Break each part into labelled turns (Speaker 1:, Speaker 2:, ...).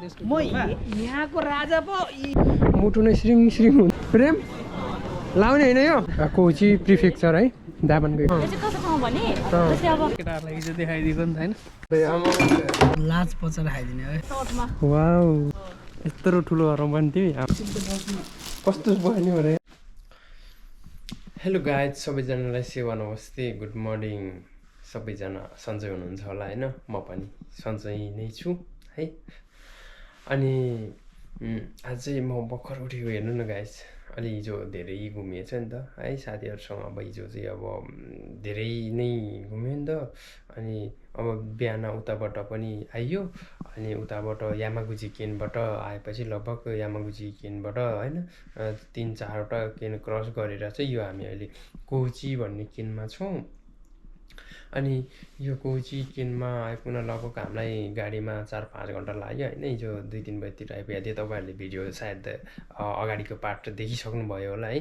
Speaker 1: म यहाँको राजा पो
Speaker 2: मुटु नै श्रिङ श्रिङ हुन्छ प्रेम लाउने होइन यो कोची प्रिफेक्चर है दामनको
Speaker 1: केटाहरूलाई हिजो देखाइदिएको नि त होइन लाज पचर खाइदिने है
Speaker 2: वाउ यत्रो ठुलो हराउँ पनि तिमी कस्तो बस्ने हो रे हेलो गाइज सबैजनालाई सेवा नमस्ते गुड मर्निङ सबैजना सन्चै हुनुहुन्छ होला होइन म पनि सन्चै नै छु है अनि आज चाहिँ म भर्खर उठेको हेर्नु न गाइज अलि हिजो धेरै घुमिएछ नि त है साथीहरूसँग अब हिजो चाहिँ अब धेरै नै घुम्यो नि त अनि अब बिहान उताबाट पनि आइयो अनि उताबाट यामागुची केनबाट आएपछि लगभग यामागुची केनबाट होइन 3-4वटा केन क्रस गरेर चाहिँ यो हामी अहिले कोची भन्ने केनमा छौँ अनि यो कोची केनमा आइपुग्न लगभग हामीलाई गाडीमा 4-5 घन्टा लाग्यो होइन हिजो 2-3 बजीतिर आइपुगेको थियो तपाईँहरूले भिडियो सायद अगाडिको पार्ट देखिसक्नु भयो होला है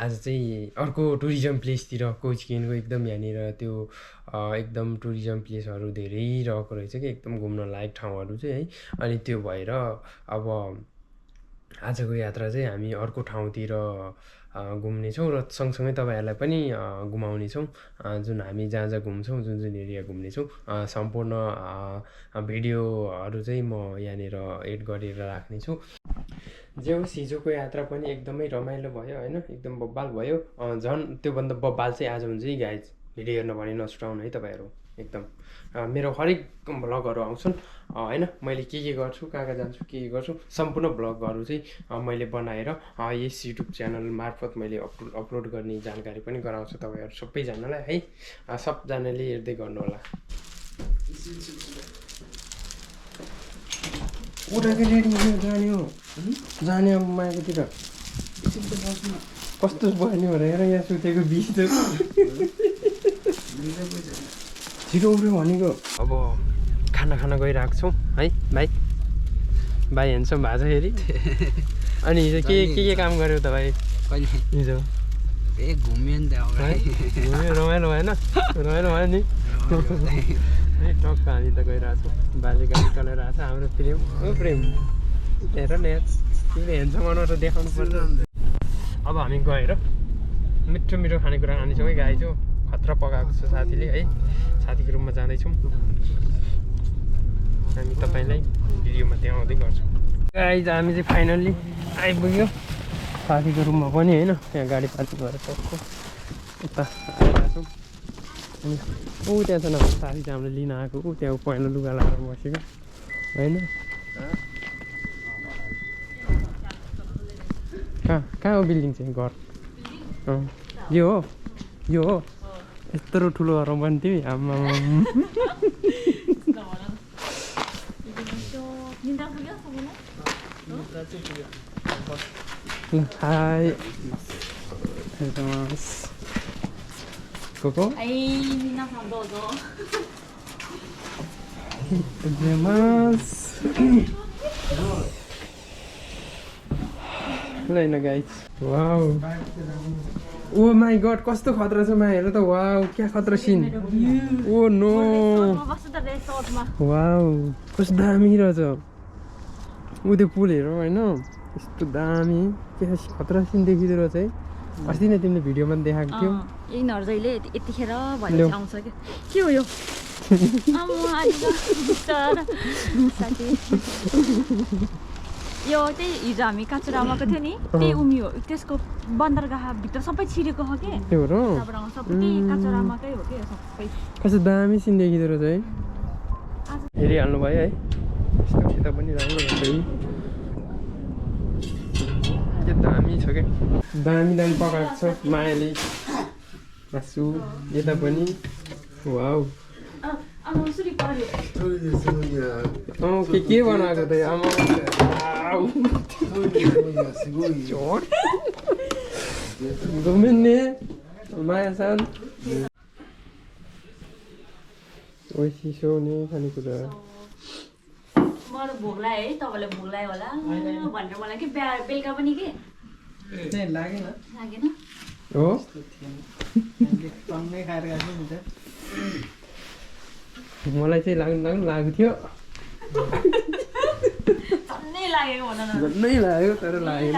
Speaker 2: आज चाहिँ अर्को टुरिज्म प्लेसतिर कोची केनको एकदम यहाँनिर त्यो एकदम टुरिज्म प्लेसहरू धेरै रहेको रहेछ कि एकदम घुम्न लायक ठाउँहरू चाहिँ है अनि त्यो भएर अब आजको यात्रा चाहिँ हामी अर्को ठाउँतिर घुम्नेछौँ र सँगसँगै तपाईँहरूलाई पनि घुमाउनेछौँ जुन हामी जहाँ जहाँ घुम्छौँ जुन जुन एरिया घुम्नेछौँ सम्पूर्ण भिडियोहरू चाहिँ म यहाँनिर एड गरेर राख्नेछु जे होस् हिजोको यात्रा पनि एकदमै रमाइलो भयो होइन एकदम बब्बाल भयो झन् त्योभन्दा बब्बाल चाहिँ आज हुन्छ है गाइज भिडियो हेर्न भने नछुटाउनु है तपाईँहरू एकदम मेरो हरेक भ्लगहरू आउँछन् होइन मैले के गर्छु कहाँ जान्छु के गर्छु सम्पूर्ण भ्लगहरू चाहिँ मैले बनाएर यस युट्युब च्यानल मार्फत मैले अपलोड गर्ने जानकारी पनि गराउँछु तपाईँहरू सबैजनालाई है सबजनाले हेर्दै गर्नुहोला उठाएको रेडी जाने हो जाने अब मायाकोतिर कस्तो बस्ने हो र हेर यहाँ सुतेको बिच छिटो उठ्यो भनेको अब खाना खान गइरहेको छौँ है भाइ हेन्सम भएको छ फेरि अनि हिजो के काम गऱ्यौ त भाइ हिजो
Speaker 1: घुम्यो नि त
Speaker 2: घुम्यो रमाइलो भएन रमाइलो भयो नि है टक्क हामी त गइरहेको छौँ बाजे गाडी चलाइरहेको छ हाम्रो प्रेम हो प्रेम हेर न तिमीले हेन्सम अनुहार देखाउनु पर्छ अब हामी गएर मिठो मिठो खानेकुरा खानेछौँ है गाई चाहिँ खतरा पकाएको छ साथीले है साथीको रुममा जाँदैछौँ हामी तपाईँलाई भिडियोमा देखाउँदै गर्छौँ गाइज हामी चाहिँ फाइनल्ली आइपुग्यो साथीको रुममा पनि होइन त्यहाँ गाडी पार्किङ गरेर टक्क उता आइरहेको छौँ अनि ऊ त्यहाँ छ न साथी चाहिँ हामीले लिन आएको ऊ त्यहाँ पहिलो लुगा लगाएर बसेको होइन कहाँ हो बिल्डिङ चाहिँ घर यो हो यत्रो ठुलो हराउँ पनि तिमी आमा high Coco? Lain guys. Wow. Oh my god, कस्तो खतरा छ मा हेर त वाउ क्या खतरा सिन ओ नो वाउ कस्तो दामी रहेछ ऊ त्यो पुल हेर होइन यस्तो दामी के खतरा सिन देखिँदो रहेछ है अस्ति नै तिमीले भिडियोमा देखाएको थियौ
Speaker 3: यिनीहरू जहिले यतिखेर भएर आउँछ के हो यो यो चाहिँ हिजो हामी काचुरामाको थियो नि त्यही उमियो त्यसको बन्दरगाहभित्र सबै छिरेको हो कि सबै काचुरामाकै हो कि सबै
Speaker 2: कस्तो दामी सिन देखिँदो रहेछ है हेरिहाल्नु भयो है यस्तो पनि राम्रो हुन्छ है दामी छ क्या दामी पकाएको छ मायाले मासु यता पनि वाउ के बनाएको त आमा घुम्ने माया सान चिसो नि खानेकुरा
Speaker 3: मलाई भोक लाग्यो है तपाईँलाई भोक लाग्यो होला भनेर मलाई कि बेलुका पनि के लागेन
Speaker 2: हो मलाई चाहिँ लाग्नु थियो
Speaker 3: लागेको भन न
Speaker 2: झन्नै लाग्यो तर लागेन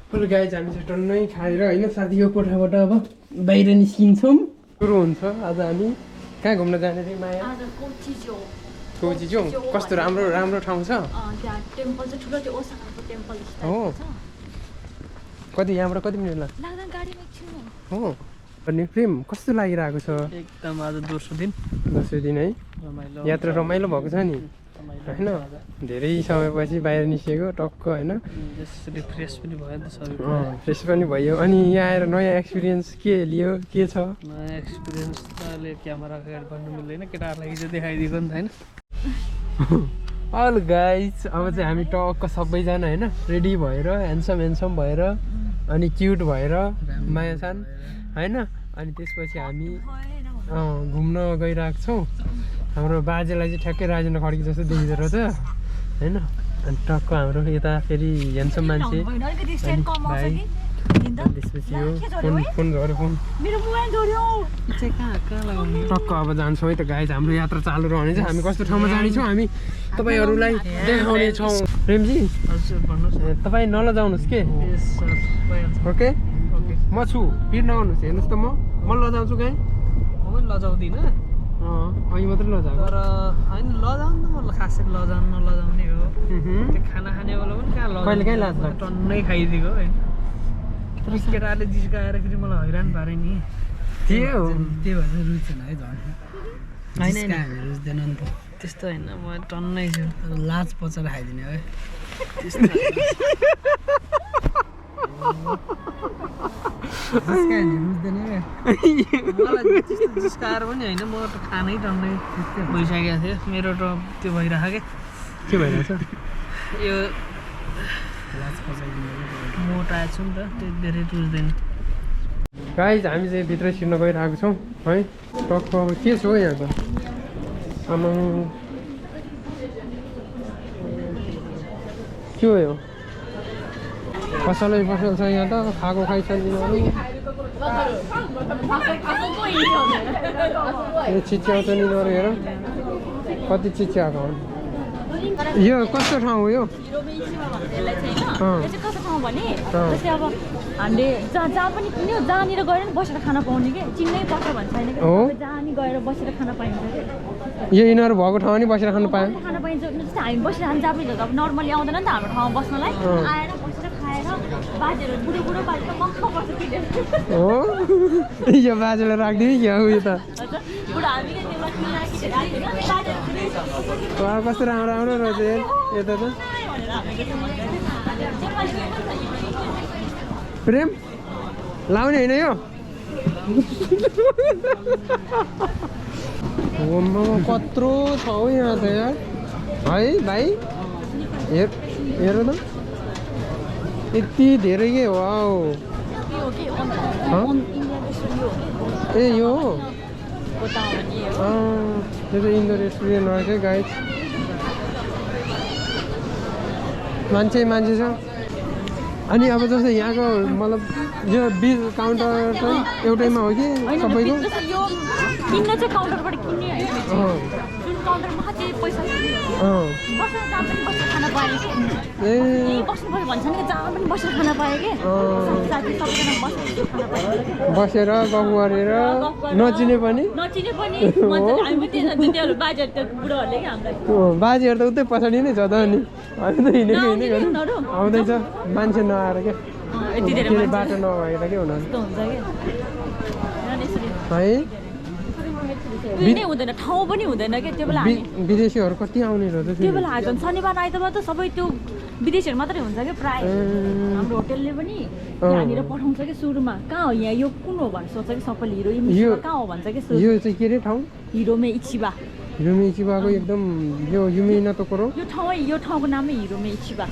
Speaker 2: फुल गाई हामी चाहिँ टन्नै खाएर होइन साथीको कोठाबाट अब बाहिर निस्किन्छौँ सुरु हुन्छ आज हामी कहाँ घुम्न जाने रे माया
Speaker 3: आज कोचिजो
Speaker 2: कोचिजो कस्तो राम्रो राम्रो ठाउँ छ
Speaker 3: त्यहाँ टेम्पल चाहिँ ठुलो त्यो ओसाकाको टेम्पल
Speaker 2: हो कति यहाँबाट कति मिनट
Speaker 3: लाग्दैन गाडीमा एकछिन
Speaker 2: हो अनि प्रेम कस्तो लागिरहेको छ
Speaker 1: एकदम आज दोस्रो दिन
Speaker 2: है
Speaker 1: रमाइलो
Speaker 2: यात्रा रमाइलो भएको छ नि होइन धेरै समयपछि बाहिर निस्किएको टक्क होइन
Speaker 1: फ्रेस पनि भयो नि त सबै
Speaker 2: फ्रेस पनि भयो अनि यहाँ आएर नयाँ एक्सपिरियन्स के लियो के छ
Speaker 1: नयाँ एक्सपिरियन्स त अहिले क्यामेरा अगाडि भन्नु मिल्दैन केटाहरूलाई हिजो देखाइदिएको नि त होइन
Speaker 2: अल गाइज अब चाहिँ हामी टक्क सबैजना होइन रेडी भएर ह्यान्डसम भएर अनि क्युट भएर माया छन् होइन अनि त्यसपछि हामी घुम्न गइरहेको छौँ हाम्रो बाजेलाई चाहिँ ठ्याक्कै राजेन्द्र खड्की जस्तो देखिँदो रहेछ होइन अनि टक्क हाम्रो यता फेरि ह्यान्डसम मान्छे भाइ त्यसपछि यो फोन झऱ्यो फोन टक्क अब जान्छौँ है त गाइज हाम्रो यात्रा चालु रहनेछ हामी कस्तो ठाउँमा जानेछौँ हामी तपाईँहरूलाई देखाउनेछौँ प्रेमजी
Speaker 1: हजुर भन्नुहोस्
Speaker 2: तपाईँ नलजाउनुहोस् के ओके म छु भिड नगर्नुहोस् हेर्नुहोस् त म लजाउँछु गाई
Speaker 1: म पनि लजाउँदिनँ
Speaker 2: अहिले मात्रै लजाएको
Speaker 1: तर होइन लजाउनु त म खासै नलजाउने हो त्यो खाना खाने बेला पनि कहाँ
Speaker 2: कहिले काहीँ लाज लाग्छ
Speaker 1: टन्नै खाइदिएको होइन केटाहरूले जिस्काएर फेरि मलाई हैरान पारे नि
Speaker 2: त्यो
Speaker 1: त्यो भएर रुच्दैन है झन् होइन रुच्दैन नि त त्यस्तो होइन म टन्नै छु लाज पचाएर खाइदिने है त्यस्तो रुच्दैन मलाई त्यस्तो जिस्काएर पनि होइन म त खानै टन्नै भइसकेको थियो मेरो त त्यो भइरहेको
Speaker 2: के भइरहेछ
Speaker 1: यो लाज पचाइदिने मोटाएको छु नि त त्यो धेरै रुच्दैन
Speaker 2: गाइज हामी चाहिँ भित्र छिर्न गइरहेको छौँ है टक्क अब के छ हौ यहाँ त आमा के हो यो पसलै पसल छ यहाँ त खाएको खाइछन् यिनीहरू यो चिच्याउँछ नि यिनीहरू हेर कति चिच्याएको हुन् यो कस्तो ठाउँ हो यो
Speaker 3: कस्तो ठाउँ भने जस्तै अब हामीले जहाँ पनि किन्यो जहाँनिर गएर नि बसेर खान पाउने कि चिन्नै पर्छ भन्छ छैन कि जहाँ नि गएर बसेर खान पाइन्छ कि
Speaker 2: यो यिनीहरू भएको ठाउँमा नि बसेर खानु पायो
Speaker 3: खान पाइन्छ जस्तै हामी बसेर खान जापानिजहरू अब नर्मली आउँदैन नि त हाम्रो ठाउँमा बस्नलाई आएर बसेर खाएर बाजेहरू बुढो बाजे त मक्क बस्छ किनेर
Speaker 2: हो यो बाजेलाई राखिदिउँ क्या उयो त
Speaker 3: बुढा हामीले
Speaker 2: कस्तो राम्रो राम्रो रहेछ यता त प्रेम लाउने होइन यो कत्रो छ हौ यहाँ त यार है भाइ हेर त यति धेरै के हो ए यो हो यो त इन्डोर रेस्टुरेन्ट रहेछ गाइड मान्छे छ अनि अब जस्तै यहाँको मतलब यो बिल काउन्टर चाहिँ एउटैमा हो कि सबैको
Speaker 3: किन्न चाहिँ काउन्टरबाट किन्ने होइन जुन काउन्टरमा चाहिँ पैसा बसेर जहाँ पनि बसेर खान पाएँ कि यहीँ बस्नुपर्छ भन्छ नि जहाँ पनि बसेर खान पाएँ कि साथी सबैजना बसेर खान पाएँ
Speaker 2: बसेर गफ गरेर नचिने पनि
Speaker 3: हामी त्यो बाजेहरू त्यो बुढोहरूले कि हामीलाई
Speaker 2: बाजेहरू त उतै पछाडि नै छ त अनि हामी त हिँडेको आउँदैछ मान्छे नआएर क्या
Speaker 3: यति धेरै
Speaker 2: बाटो नभएर के हुनु
Speaker 3: हुन्छ
Speaker 2: है
Speaker 3: हुँदैन ठाउँ पनि हुँदैन क्या त्यो बेला
Speaker 2: विदेशीहरू कति आउने रहेछ
Speaker 3: त्यो बेला झन् शनिबार आइतबार त सबै त्यो विदेशीहरू मात्रै हुन्छ क्या प्रायः हाम्रो होटेलले पनि यहाँनिर पठाउँछ कि सुरुमा कहाँ हो यहाँ यो कुन हो भनेर सोच्छ कि सबैले हिरो कहाँ हो भन्छ कि
Speaker 2: यो चाहिँ के रे ठाउँ
Speaker 3: हिरोमे इचिबा
Speaker 2: हिरोमेइचिबाको एकदम यो युमेन त कोरो
Speaker 3: यो ठाउँको नामै हिरोमेइचिबा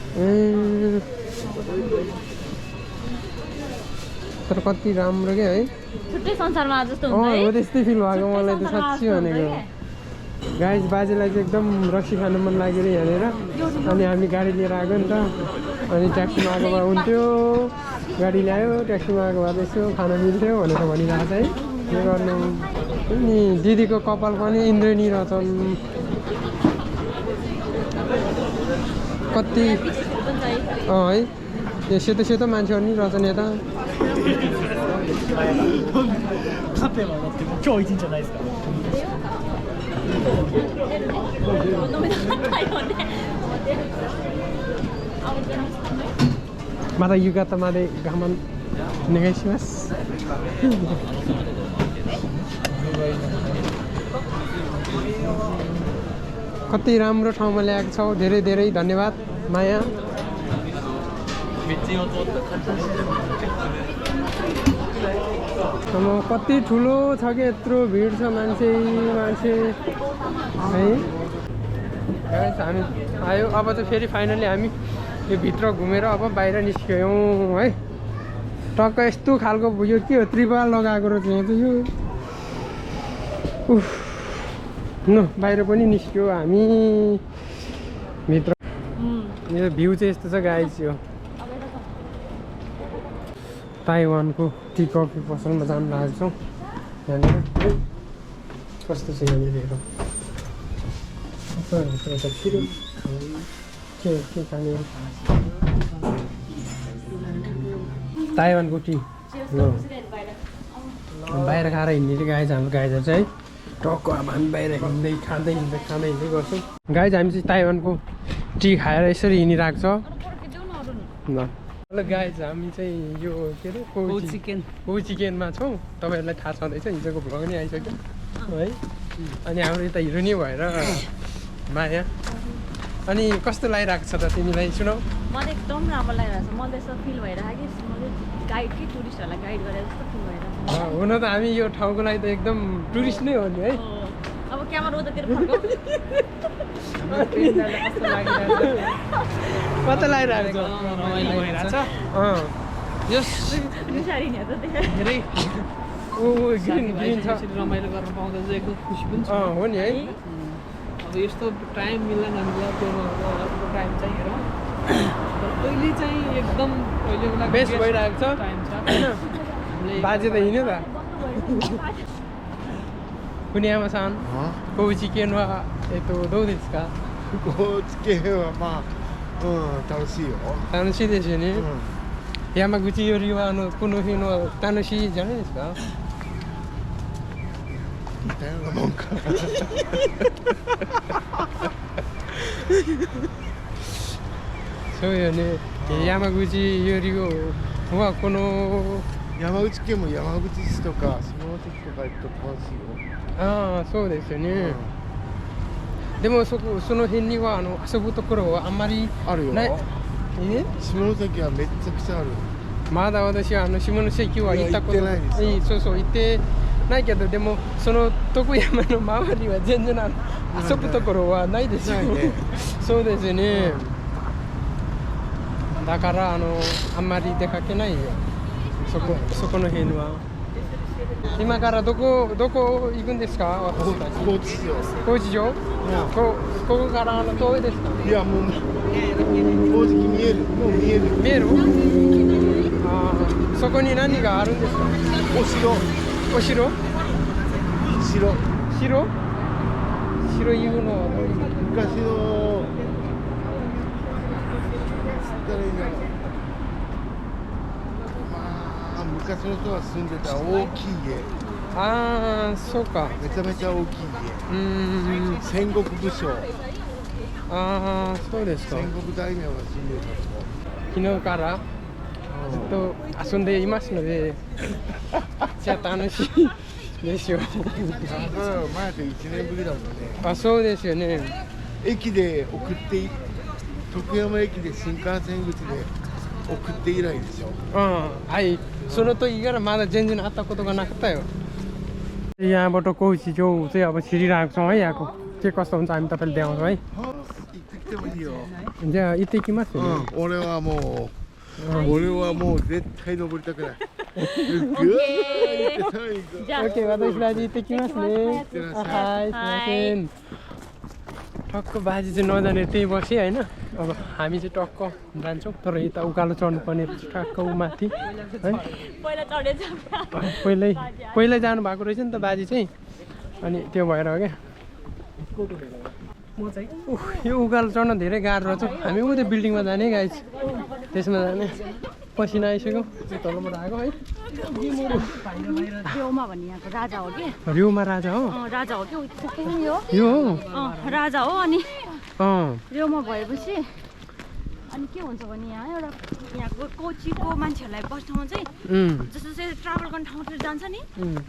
Speaker 2: तर कति राम्रो क्या है
Speaker 3: छुट्टै संसारमा जस्तो
Speaker 2: हो त्यस्तै फिल भएको मलाई त साँच्ची भनेको गाइज बाजेलाई चाहिँ एकदम रक्सी खानु मन लाग्यो अरे यहाँनिर अनि हामी गाडी लिएर आएको नि त अनि ट्याक्सीमा आएको भए हुन्थ्यो गाडी ल्यायो ट्याक्सीमा आएको भए यसो खान मिल्थ्यो भनेर भनिरहेको छ है के गर्नु नि दिदीको कपाल पनि इन्द्रेणी रहेछन् कति है यो सेतो सेतो मान्छेहरू नि रहेछ नि यता माता युगाता मादे गामन नेगाइसिमास कति राम्रो ठाउँमा ल्याएको छौ धेरै धेरै धन्यवाद माया कति ठुलो छ कि यत्रो भिड छ मान्छे है हामी आयो अब चाहिँ फेरि फाइनली हामी यो भित्र घुमेर अब बाहिर निस्क्यौँ है टक्क यस्तो खालको यो के हो त्रिपाल लगाएको रहेछ यहाँ चाहिँ यो न बाहिर पनि निस्क्यो हामी भित्र यो भ्यू चाहिँ यस्तो छ गाइस यो ताइवानको टी कफी पसलमा जानु लागेको छौँ यहाँनिर कस्तो छ यहाँनिर हेरौँ के खाने ताइवानको टी बाहिर खाएर हिँड्ने गाइज हाम्रो गाइजहरू चाहिँ है टक्क अब हामी बाहिर हिँड्दै खाँदै गर्छौँ गाइज हामी चाहिँ ताइवानको टी खाएर यसरी हिँडिरहेको छ ल ल गाइज हामी चाहिँ यो के अरे कोउ चिकनमा छौँ तपाईँहरूलाई थाहा छँदैछ हिजोको भ्लग नि आइसक्यो है अनि हाम्रो यता हिरो नि भएर माया अनि कस्तो लागिरहेको छ त तिमीलाई सुनाऊ
Speaker 3: मलाई एकदम राम्रो लागिरहेको छ मलाई यस्तो फिल भइरहेको कि मैले गाइड कि टुरिस्टहरूलाई गाइड गरेर जस्तो फिल भइरहेको छ
Speaker 2: हुन त हामी यो ठाउँको लागि त एकदम टुरिस्ट नै हो नि है
Speaker 3: अब क्यामेरा उतातिर फर्काऊ
Speaker 2: कता लागिरहेको छ यस धेरै ग्रिन छ
Speaker 1: रमाइलो गर्न पाउँदा चाहिँ एकदम खुसी पनि छ
Speaker 2: हो नि है
Speaker 1: अब यस्तो टाइम मिल्दैन हामीलाई त्यो टाइम चाहिँ हेरौँ अहिले चाहिँ एकदम अहिलेको लागि
Speaker 2: बेस्ट भइरहेको छ
Speaker 1: टाइम छ
Speaker 2: बाजे त हिँड्यो त कुनै आमा सान कोउ चिकन वा यस्तो दोですか
Speaker 4: 高知県はまあ、楽しいよ。
Speaker 2: 楽しいですよね山口よりはこの辺は楽しいじゃないですか
Speaker 4: 似たようなもんかな。
Speaker 2: そうよね山口よりはこの
Speaker 4: 山口県も山口市とか下関とか行くと楽しいよ。
Speaker 2: ああそうですよね、でもその辺には遊ぶところはあんまり
Speaker 4: あるよ。
Speaker 2: ない
Speaker 4: 下関はめっちゃくちゃある。
Speaker 2: まだ私は下関は行ったこと
Speaker 4: いや行ってないですよ
Speaker 2: そう行ってないけどでもその徳山の周りは全然遊ぶところはないですよ
Speaker 4: ないね
Speaker 2: そうですよね、だからあんまり出かけないよそこの辺は今からどこ行くんですか私たち
Speaker 4: 高知市よ。
Speaker 2: 高知城ここから遠いですか
Speaker 4: いやもう高知見える。もう見える。
Speaker 2: 見えるあーそこに何があるんですか
Speaker 4: お城。
Speaker 2: お城
Speaker 4: 城。
Speaker 2: 城いうのは
Speaker 4: 昔の誰だろう。まあ昔の人が住んでた大きい家。
Speaker 2: ああそうか
Speaker 4: めちゃめちゃ大きい家。戦国武将。
Speaker 2: ああそうですか
Speaker 4: 戦国大名が住んでたとこ。
Speaker 2: 昨日からずっと遊んでいますのでじゃあ楽しいですよ
Speaker 4: だから前で1年ぶりだもんね。
Speaker 2: あそうですよね
Speaker 4: 駅で送って徳山駅で新幹線口で送って以来でしょ。
Speaker 2: はいその時からまだ全然会ったことがなかったよयहाँबाट कोउची जो चाहिँ अब छिरिरहेको छौँ है यहाँको के कस्तो हुन्छ हामी तपाईँले देखाउँछौँ है
Speaker 4: 行ってきてもいいよ。
Speaker 2: じゃあ行ってきますよね
Speaker 4: 俺はもう絶対登りたくない。ぐー行ってさい行く。
Speaker 3: じゃあ
Speaker 2: ओके私たち行ってきますね
Speaker 4: ってらっしゃい。
Speaker 2: はいすいませんटक्क बाजी चाहिँ नजाने त्यही बसेँ होइन अब हामी चाहिँ टक्क जान्छौँ तर यता उकालो चढ्नुपर्ने टक्क उ माथि है
Speaker 3: पहिला चढेछ
Speaker 2: पहिल्यै जानु भएको रहेछ नि त बाजी चाहिँ अनि त्यो भएर हो क्या
Speaker 1: म चाहिँ
Speaker 2: यो उकालो चढ्न धेरै गाह्रो रहेछ हामी उतै बिल्डिङमा जाने गाइस त्यसमा जाने पसिना आइसक्यो तलबाट आएको है
Speaker 3: रेउमा भन्ने यहाँको राजा हो कि
Speaker 2: रेउमा राजा हो
Speaker 3: राजा हो कि यो
Speaker 2: यो
Speaker 3: राजा हो अनि
Speaker 2: अँ
Speaker 3: रेउमा भएपछि अनि के हुन्छ भने यहाँ एउटा यहाँको कोचीको मान्छेहरूलाई बस्न चाहिँ जस्तो चाहिँ ट्राभल गर्ने ठाउँतिर जान्छ नि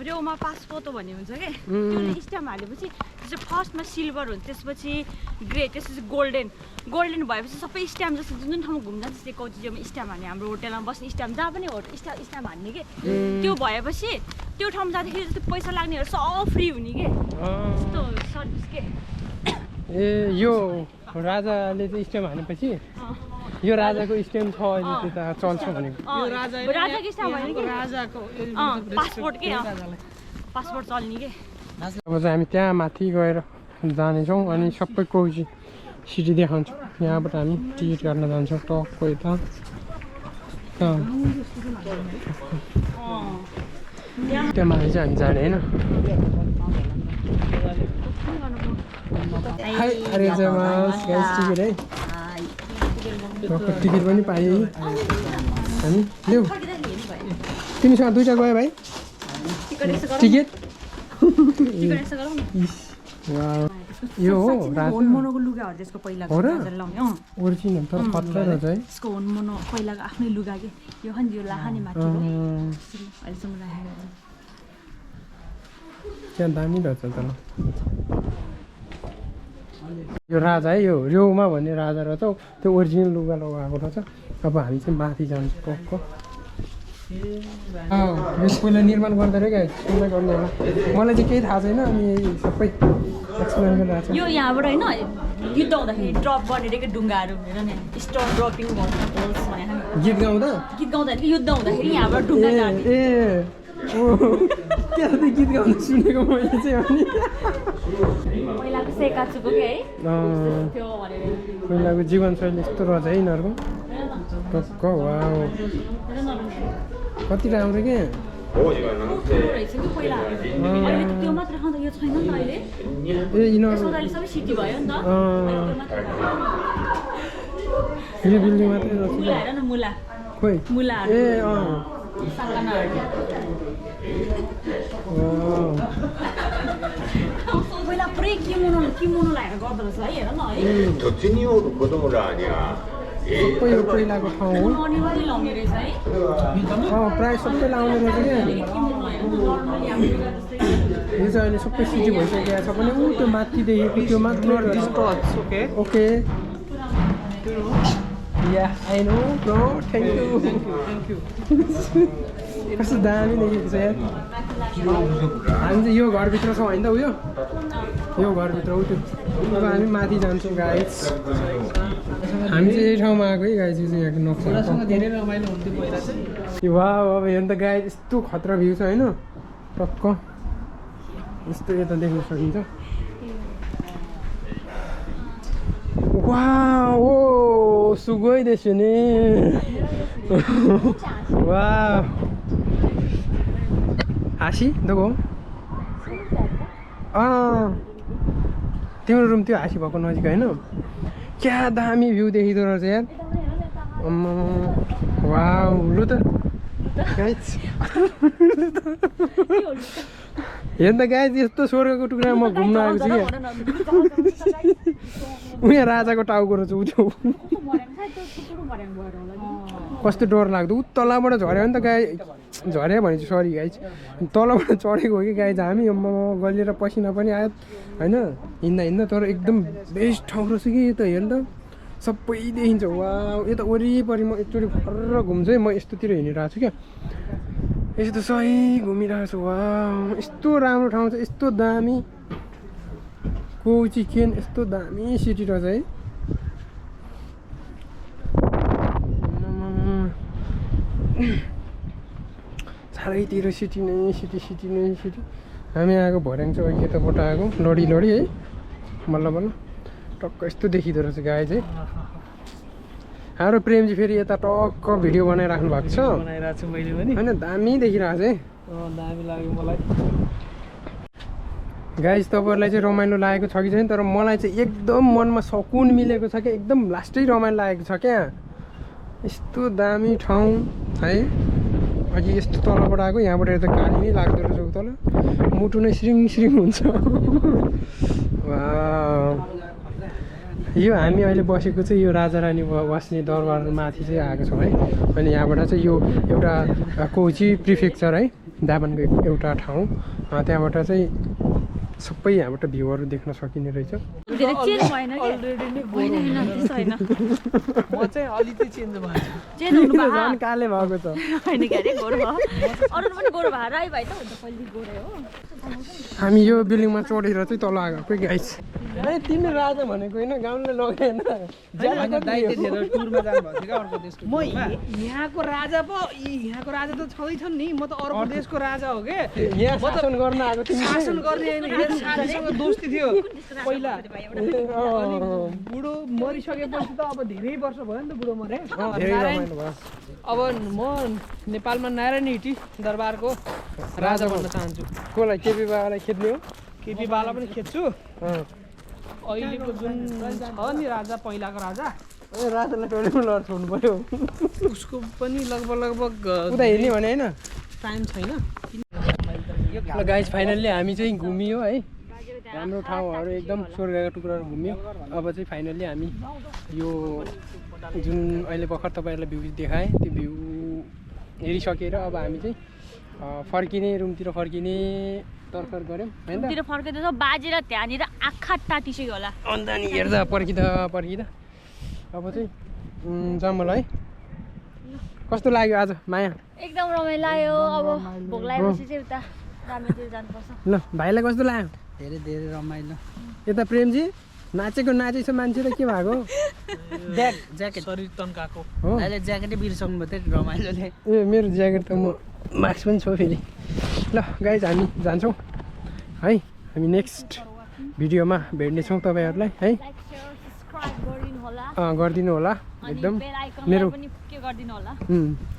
Speaker 3: रेउमा पासपोर्ट भन्ने हुन्छ कि त्यो स्ट्याम्प हालेपछि त्यसपछि फर्स्टमा सिल्भर हुन्छ त्यसपछि ग्रे त्यसपछि गोल्डन भएपछि सबै स्ट्याम्प जस्तो जुन जुन ठाउँमा घुम्न जान्छ त्यही कोचीमा स्ट्याम्प हान्ने हाम्रो होटेलमा बस्ने स्ट्याम्प जहाँ पनि स्ट्याम्प हान्ने कि त्यो भएपछि त्यो ठाउँमा जाँदाखेरि जस्तो पैसा लाग्नेहरू सब फ्री हुने कि त्यस्तो सर्भिस के
Speaker 2: ए यो राजाले चाहिँ स्ट्याम्प हानेपछि यो राजाको स्ट्याम्प छ अहिले त्यता चल्छ भनेको
Speaker 3: राजाको स्ट्याम्प भनेको
Speaker 1: राजाको
Speaker 3: पासपोर्ट के पासपोर्ट चल्ने के
Speaker 2: अब चाहिँ हामी त्यहाँ माथि गएर जानेछौँ अनि सबै कोची सिटी देखाउँछौँ यहाँबाट हामी टिकट काट्न जान्छौँ टक्क यता त्यहाँ माथि चाहिँ हामी जाने होइन टिकट है टिकट पनि पाएँ हामी लेऊ तिमीसँग दुईवटा गयो भाइ टिकट यो हो
Speaker 3: होनमोनोको लुगाहरू त्यसको पहिला
Speaker 2: ओरिजिनल तर खतरा रहेछ है
Speaker 3: त्यसको होनमोनो पहिलाको आफ्नै लुगा के यो खनि यो लाखाने माथि अहिलेसम्म राखेको
Speaker 2: त्यहाँ दामी रहेछ त यो राजा है यो रेउमा भन्ने राजा रहेछ त्यो ओरिजिनल लुगा लगाएको रहेछ अब हामी चाहिँ माथि जान्छौँ टक्क यो पहिला निर्माण गर्दा रहेछ सुन्दै गर्नु होला मलाई चाहिँ केही थाहा छैन अनि सबै एक्सप्लेन गरिरहेको छ
Speaker 3: यो यहाँबाट होइन युद्ध हुँदाखेरि ड्रप गर्ने ढुङ्गाहरू हेर न स्टोन ड्रपिङ
Speaker 2: गीत गाउँदा
Speaker 3: युद्ध हुँदाखेरि यहाँबाट ढुङ्गा
Speaker 2: ए क्या गीत गाउनु सुनेको मैले चाहिँ अनि
Speaker 3: पहिलाको सेकाचुको के है त्यो भनेर
Speaker 2: पहिलाको जीवनशैली यस्तो रहेछ है यिनीहरूको टक्क वाउ कति राम्रो के
Speaker 3: रहेछ कि पहिला अहिले त्यो मात्र खाँदा यो छैन नि त अहिले
Speaker 2: ए यिनीहरू
Speaker 3: सबै सिटी भयो नि त
Speaker 2: यो बिल्डिङ मात्रै रहेछ
Speaker 3: मुला हेर न
Speaker 2: खोइ
Speaker 3: मुलाहरू
Speaker 2: ए
Speaker 3: पहिला पुरै किमोनो लगाएर गर्दो रहेछ है हेर न है
Speaker 2: सबै यो पहिलाको ठाउँ हो
Speaker 3: अनिवार्य लाउने रहेछ है
Speaker 2: प्रायः सबै लाउने रहेछ क्या यो चाहिँ अहिले सबै सिटी भइसकेको छ भने ऊ त्यो माथिदेखिको त्यो मात्र okay yeah I know bro thank you कस्तो दामी देखेको छ यार हामी चाहिँ यो घरभित्र छौँ होइन त उयो यो घरभित्र उ त्यो अब हामी माथि जान्छौँ गाइस हामी चाहिँ यही ठाउँमा आएको है गाइस यो चाहिँ यहाँको नक्सा
Speaker 1: धेरै रमाइलो हुन्थ्यो पहिला चाहिँ
Speaker 2: वाह अब हेर्नु त गाइस यस्तो खतरा भ्यू छ होइन टक्क यस्तो यता देख्न सकिन्छ वाह ओ सुगोई देख्यो नि वाह हाँसी दगो तिम्रो रुम त्यो हाँसी भएको नजिक होइन क्या दामी भ्यू देखिँदो रहेछ यार वाह लु त गाइस हेर्नु त गाइस यस्तो स्वर्गको टुक्रामा म घुम्न आएको छु क्या उहाँ राजाको टाउको रहेछ उ त्यो कस्तो डर लाग्दो उ तलबाट झऱ्यो भने त गाई झऱ्यो भने चाहिँ सरी गाई तलबाट चढेको हो कि गाई चाहिँ हामी गलिएर पसिना पनि आयो होइन हिँड्दा तर एकदम बेस्ट ठाउँ रहेछ कि यो त हेर्नु त सबै देखिन्छ वा यता वरिपरि म एकचोटि फर्र घुम्छु है म यस्तोतिर हिँडिरहेको छु क्या यस्तो सही घुमिरहेको छु वा यस्तो राम्रो ठाउँ छ यस्तो दामी कोची केन यस्तो दामी सिटी रहेछ है चारैतिर सिटी नै सिटी हामी आएको भर्याङ चाहिँ अहिले यताबाट आएको लडी है बल्ल टक्क यस्तो देखिँदो रहेछ गाई चाहिँ हाम्रो प्रेमजी फेरि यता टक्क भिडियो बनाइराख्नु भएको छ
Speaker 1: बनाइरहेको छु मैले पनि
Speaker 2: होइन दामी देखिरहेको छ है
Speaker 1: दामी लाग्यो मलाई
Speaker 2: गाइस तपाईँहरूलाई चाहिँ रमाइलो लागेको छ कि छैन तर मलाई चाहिँ एकदम मनमा सकुन मिलेको छ क्या एकदम लास्टै रमाइलो लागेको छ क्या यस्तो दामी ठाउँ है अघि यस्तो तलबाट आएको यहाँबाट यता गाडी नै लाग्दो रहेछ तल मुटु नै श्रिङ श्रिङ हुन्छ यो हामी अहिले बसेको चाहिँ यो राजा रानी बस्ने दरबारमाथि चाहिँ आएको छौँ है अनि यहाँबाट चाहिँ यो एउटा कोची प्रिफेक्चर है जापानको एउटा ठाउँ त्यहाँबाट चाहिँ सबै यहाँबाट भ्यूहरू देख्न सकिने रहेछ
Speaker 1: म चाहिँ अलिकति चेन्ज
Speaker 2: झन् काले भएको छ हामी यो बिल्डिङमा चढेर चाहिँ तल आएको कोही गाइस ए तिमी राजा भनेको होइन गाउँले लगेन
Speaker 1: टुरमा जानुभएको थियो क्या अर्को देशको म यहाँको राजा पो यहाँको राजा त छँदैछन् नि म त अर्को देशको राजा हो के
Speaker 2: यहाँ शासन गर्न आएको तिमी
Speaker 1: शासन गर्ने होइन साथीसँग दोस्ती थियो पहिला अनि बुढो मरिसकेपछि त अब धेरै वर्ष भयो नि त बुढो मरे अब म नेपालमा नारायण हिटी दरबारको राजा भन्न चाहन्छु
Speaker 2: कसलाई केपी बाबालाई खेद्ने हो
Speaker 1: केपी बाला पनि खेद्छु अहिलेको जुन छ नि राजा पहिलाको राजा
Speaker 2: राजालाई टोलीमा लड छोड्नु पर्यो
Speaker 1: उसको पनि लगभग
Speaker 2: उता हेर्ने भने होइन
Speaker 1: टाइम छैन
Speaker 2: ल गाइस फाइनल्ली हामी चाहिँ घुमियो है राम्रो ठाउँहरू एकदम स्वर्गका टुक्राहरू घुम्यो अब चाहिँ फाइनल्ली हामी यो जुन अहिले भर्खर तपाईँहरूलाई भ्यू देखाएँ त्यो भ्यू हेरिसकेर अब हामी चाहिँ फर्किने रुमतिर फर्किने तर्खर गऱ्यौँ
Speaker 3: होइन फर्किँदा बाजेर त्यहाँनिर आँखा टाटिसक्यो होला
Speaker 2: अन्त नि हेर्दा पर्खिँदा अब चाहिँ जाऊँ मलाई है कस्तो लाग्यो आज माया
Speaker 3: एकदम रमाइलो लाग्यो अब भोक लागेपछि चाहिँ उता रामेतिर जानुपर्छ
Speaker 2: ल भाइलाई कस्तो लाग्यो
Speaker 1: धेरै धेरै रमाइलो
Speaker 2: यता प्रेमजी नाचेको मान्छे त के भएको
Speaker 1: ज्याकेट शरीर तन्काएको
Speaker 2: हो
Speaker 1: अहिले ज्याकेटै बिर्साउनु भयो त्यो रमाइलोले
Speaker 2: ए मेरो ज्याकेट त म मास्क पनि छ फेरि ल गाइज हामी जान्छौँ है हामी नेक्स्ट भिडियोमा भेट्नेछौँ तपाईँहरूलाई है गरिदिनु होला एकदम मेरो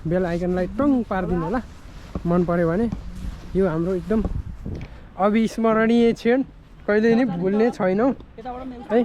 Speaker 2: बेल आइकनलाई टङ पारिदिनु होला मन पऱ्यो भने यो हाम्रो एकदम अविस्मरणीय क्षण कहिले नि भुल्ने छैनौँ है